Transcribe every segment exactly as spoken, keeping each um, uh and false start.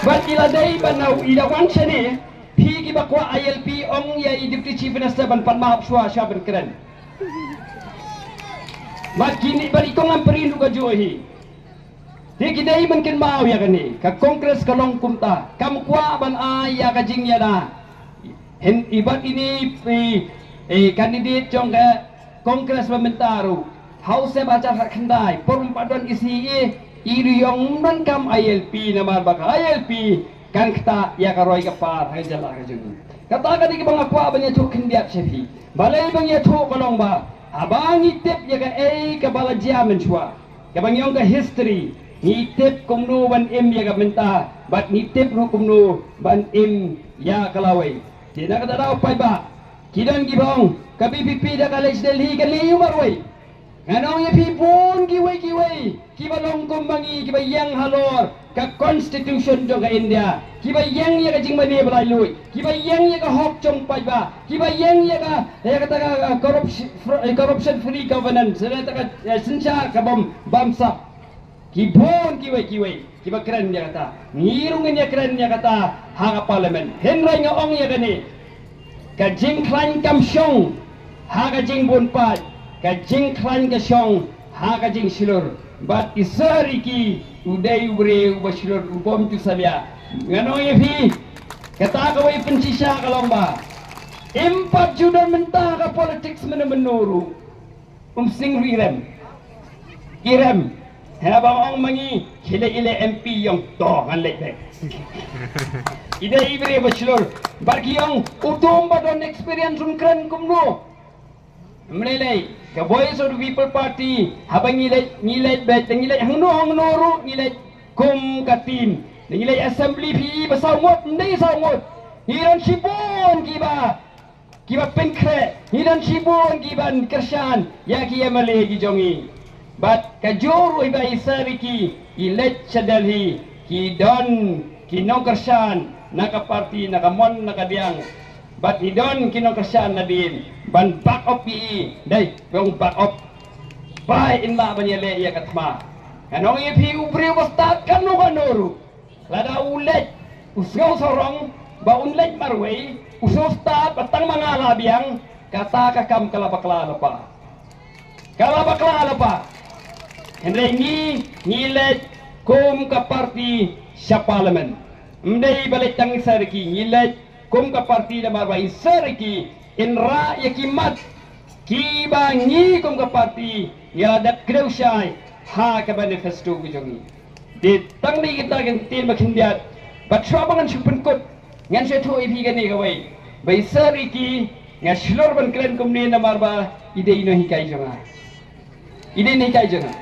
Bad i la dei ban ïa i da wan shane, phi kiba kwah I L P, ong ïa i Deputy Chief Minister ban pan map shuwa shuwa ban kren. Bad kine bad i kong Ampareen ruh ka juh hi. Te ki dei ban kynmaw ïa kane, ka Congress ka long kumta, kam kwah ban ai ïa ka jingïada. Hynrei bad ine i, i candidate jong ka Congress ba mynta ruh, ha u snem ar hajar khatkhyndai, por ym pat don E C A, i ruh i ong ym donkam I L P namar ba ka I L P kan ktah ïa ka roi ka par ha ka jylla ka jong ngi. Kata ka dei kaba nga kwah ban ïathuh khyndiat sha phi. Balei ban ïathuh ka long ba haba ngi tip ïa kaei kaba la jia mynshuwa, kaba ngi ong ka history, ngi tip kumno ban im ïa ka mynta bad ngi tip ruh kumno ban im ïa ka lawei. Te na kata daw paidbah, ki don kiba ong ka V P P da ka leit sha Delhi, ka leit ïa marwei. Ngan ong ïa phi, bun kiwei kiwei kiba long kum ma ngi kiba ïeng halor ka constitution jong ka India, kiba ïeng ïa ka jingmane ba laitluid, kiba ïeng ïa ka hok jong paidbah, kiba ïeng ïa ka, ïa kata ka, uh, corruption, fr-, uh, corruption free governance, ïa kata ka, uh, synshar ka bym bamsap. Ki bun kiwei kiwei kiba kren ïa kata. Ngi ruh ngin ïa kren ïa kata ha ka parliament. Hynrei nga ong ïa kane, ka jingkhlaiñ kam shong ha ka jingbun paid, ka jingkhlaiñ ka shong ha ka jingshlur. Bad i Sir Ricky u dei u briew ba shlur, u bym ju salia. Ngan ong ïa phi, kata kawei pynshisha ka long ba im pat ju don mynta ka politics mynno mynno ruh. Umsning ruh i rem. I rem. Haba ong ma ngi, khie leit i leh M P, i ong to ngan leit beit. I dei i briew ba shlur. Bad ki ong uto um pat don experience, um kren kumno. Ym lei lei, ka Voice of the People Party, haba ngi leit, ngi leit beit, ngi leit hangno hangno ruh ngi leit kum ka team. Ngi leit assembly phi ba saw ngut, ym dei saw ngut. Ngi don shibun kiba kiba pynkhreh, ngi don shibun kiban kyrshan ïa ki M L A ki jong ngi. Bad kajuh ruh ba i Sir Ricky i leit sha Delhi, ki don ki nongkyrshan na ka party, na ka mon na ka diang. Bad ki don ki nongkyrshan nadien ban back up ïa i, dei, ban back up. Bai in lah ban ïaleh ïa ka thma. Ngan ong ïa phi, u briew ba stad kano kano ruh, lada u leit, u sngew sarong ba un leit marwei, u sngewstad ba tang ma nga la biang, kata ka kam ka la bakla lypa. Ka la bakla lypa. Hynrei ngi, ngi leit kum ka party sha parliament. Ym dei ba leit tang i Sir Ricky, ngi leit kum ka party namar ba i Sir Ricky in rah ïa ki mat kiba ngi kum ka party ngi la dep kdew shai ha ka manifesto ka jong ngi. Te tang dei kita ki ktien ba khyndiat, bad shuwa ba ngan shu pynkut, ngan shu ïathuh ïa phi kane kawei. Ba i Sir Ricky, nga shlur ban kren kumne namar ba i dei i nonghikai jong nga. I dei i nonghikai jong nga.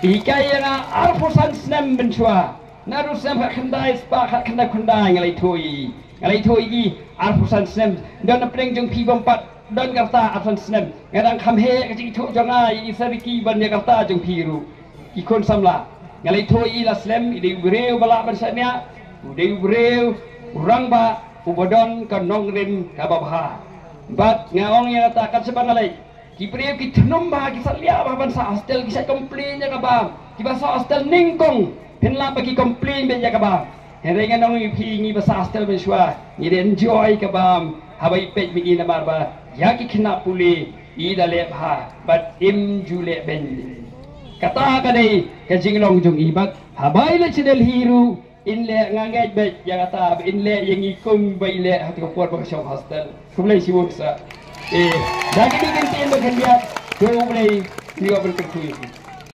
I hikai ïa nga arphew san snem mynshuwa. Naduh u snem khatkhyndai spah khatkhyndai khyndai nga la ïathuh ïa i. Nga la ïathuh ïa i arphew san snem. Don na pdeng jong phi bym pat don ka rta arphew san snem. Nga dang kham heh ka jingïathuh jong nga ïa i Sir Ricky ban ïa ka rta jong phi ruh, ki khun samla. Nga la ïathuh ïa i la slem, i dei u briew ba lah ban shaniah, u dei u briew u rangbah uba don ka nongrim kaba bha. Bad nga ong ïa kata, kat shaba nga leit, ki briew ki thnum bha, ki salia bha ban sah hostel, ki sa complain ïa ka bam. Kiba sah hostel nyngkong, phin lap ba ki complain beit ïa ka bam. Hynrei ngan ong ïa phi, ngi ba sah hostel mynshuwa ngi da enjoy ka bam haba i peit ma ngi namar ba ïa ki khynnah pule i da leh bha bad im ju leh beiñ. Kata ka dei ka jinglong jong i, bad haba i leit sha Delhi ruh in leh, nga ngeit beit ïa kata ba in leh ïa ngi kum ba i leh ha ka por ba ka shong hostel. Khublei shibun sa. Eh, da kine ki ktien ba khyndiat, to U Blei un ïoh ban kyrkhu ïa phi.